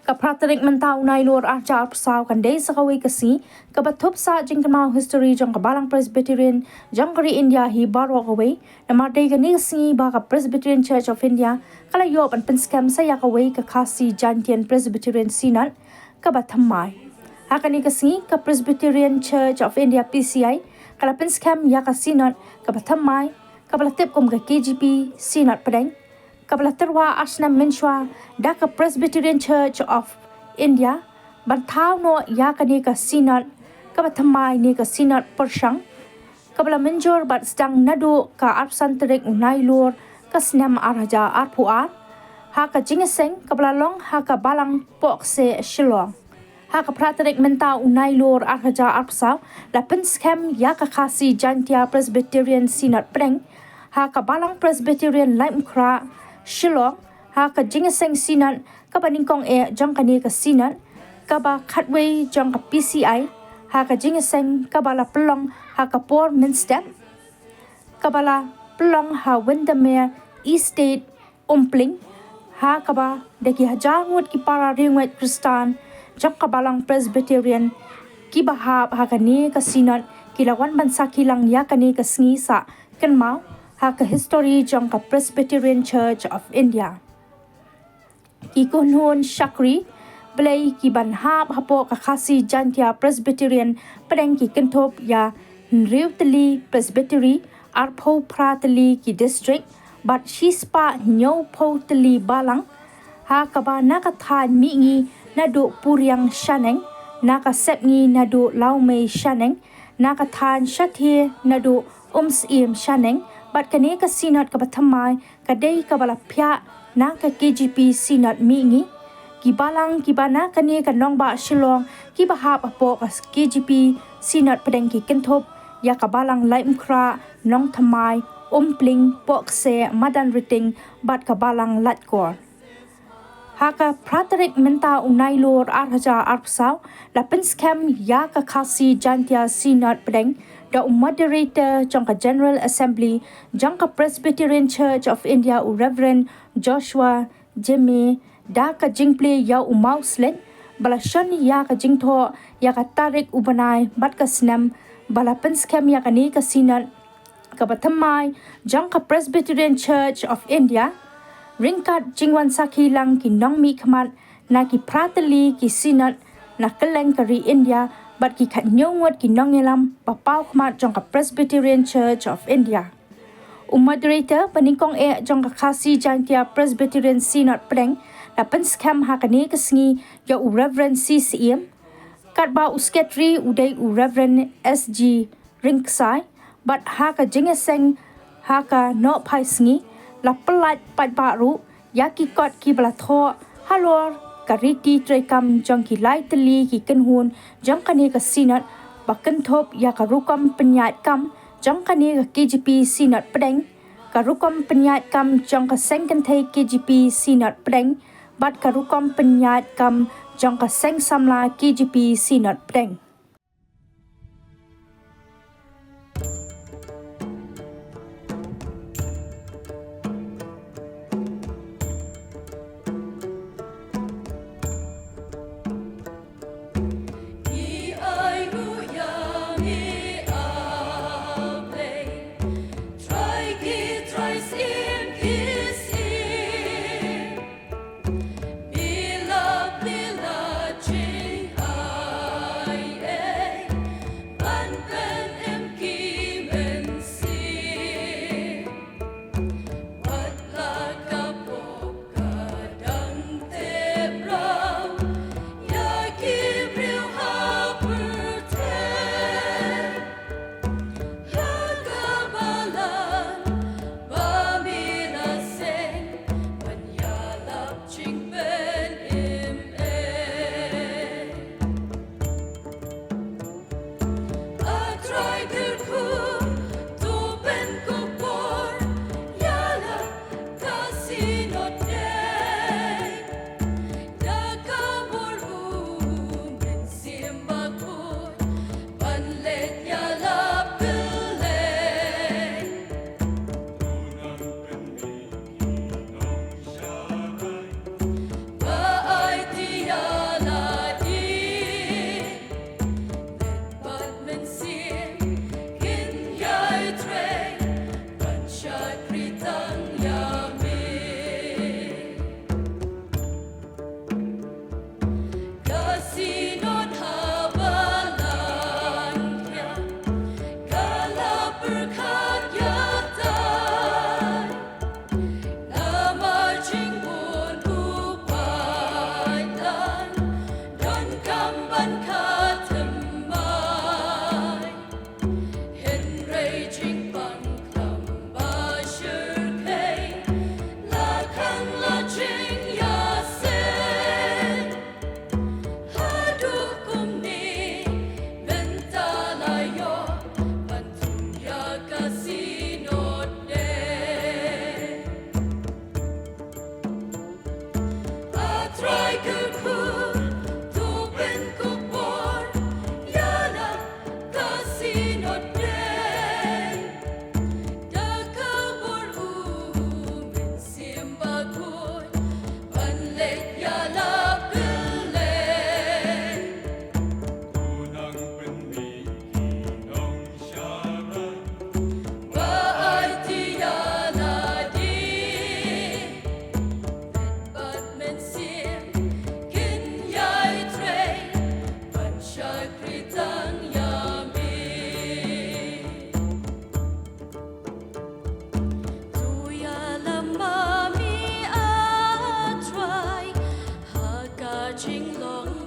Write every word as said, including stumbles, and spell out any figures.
Ka phra tarik mynta u Nailur arhajar arphew saw kan dei sa kawei ka sngi kaba thup sah jingkynmaw history jong ka Balang Presbyterian jong ka ri India hi baroh kawei. Namar dei kane ka sngi ba ka Presbyterian Church of India ka la ïoh ban pynskhem sa ïa kawei ka Khasi Jaintia Presbyterian Synod kaba thymmai. Ha kane ka sngi ka Presbyterian Church of India, P C I, ka la pynskhem ïa ka Synod kaba thymmai, kaba la tip kum ka K J P Synod Pdeng, kaba la tyrwa ar snem mynshuwa da ka Presbyterian Church of India ban thaw noh ïa kane ka Synod kaba thymmai ne ka Synod pyrshang, kaba la mynjur bad sdang naduh ka arphew san tarik u Nailur ka snem arhajar arphew ar, ha ka jingïaseng kaba la long ha ka Balang Pohkseh, Shillong. Ha ka phra tarik mynta u Nailur arhajar arphew saw la pynskhem ïa ka Khasi Jaintia Presbyterian Synod Pdeng ha ka Balang Presbyterian Laitmukhrah, Shillong, ha ka jingïaseng Synod kaba nyngkong eh jong kane ka Synod kaba khatwei jong ka P C I, ha ka jingïaseng kaba la pynlong ha ka por mynstep, kaba la pynlong ha Windermere Estate, Umpling, ha kaba da ki hajar ngut ki para riewngeit Khristan jong ka Balang Presbyterian kiba hap ha kane ka Synod ki la wan ban sakhi lang ïa kane ka sngi sah kynmaw ha ka history jong ka Presbyterian Church of India. Ki kynhun shakri Blei ki ban hap hapoh ka Khasi Jaintia Presbyterian Pdeng ki kynthup ïa hynriew tylli Presbytery, arphew phra tylli ki district bad shispah hynñiewphew tylli balang, ha kaba na ka thaiñ Mihngi naduh Puriang Shaneng, na ka Sepngi naduh Lawmei Shaneng, na ka thaiñ Shathie naduh Umsyiem Shaneng, bad kane ka Synod kaba thymmai ka dei kaba la phiah na ka K J P Synod Mihngi. Ki balang kiba na kane ka nongbah Shillong kiba hap hapoh ka K J P Synod Pdeng ki kynthup ïa ka Balang Laitmukhrah, Nongthymmai, Umpling, Pohkseh, Madanriting bad ka Balang Laitkor. Ha ka phra tarik mynta u Nailur arhajar arphew saw la pynskhem ïa ka Khasi Jaintia Synod Pdeng da u moderator jong ka General Assembly jong ka Presbyterian Church of India u Reverend Joshua Jeme, da ka jingplie ïa u mawslek ba la shon ïa ka jingthoh ïa ka tarik u bnai bad ka snem ba la pynskhem ïa kane ka Synod kaba thymmai jong ka Presbyterian Church of India, ryngkat jingwan sakhi lang ki nongmihkhmat na ki phra tylli ki Synod na kylleng ka ri India bad ki khathynñiew ngut ki nongïalam ba paw khmat jong ka Presbyterian Church of India. U moderator ba nyngkong eh jong ka Khasi Jaintia Presbyterian Synod Pdeng la pynskhem ha kane ka sngi ïa u Reverend C. Syiem, katba u secretary u dei u Reverend S. G. Ryngksai, bad ha ka jingïaseng ha ka nohphai sngi la pyllait paidbah ruh ïa ki kot kiba la thoh halor ka riti treikam jong ki lai tylli ki kynhun jong kane ka Synod ba kynthup ïa ka rukom pynïaid kam jong kane ka K J P Synod Pdeng, ka rukom pynïaid kam jong ka Seng Kynthei K J P Synod Pdeng bad ka rukom pynïaid kam jong ka Seng Samla K J P Synod Pdeng. long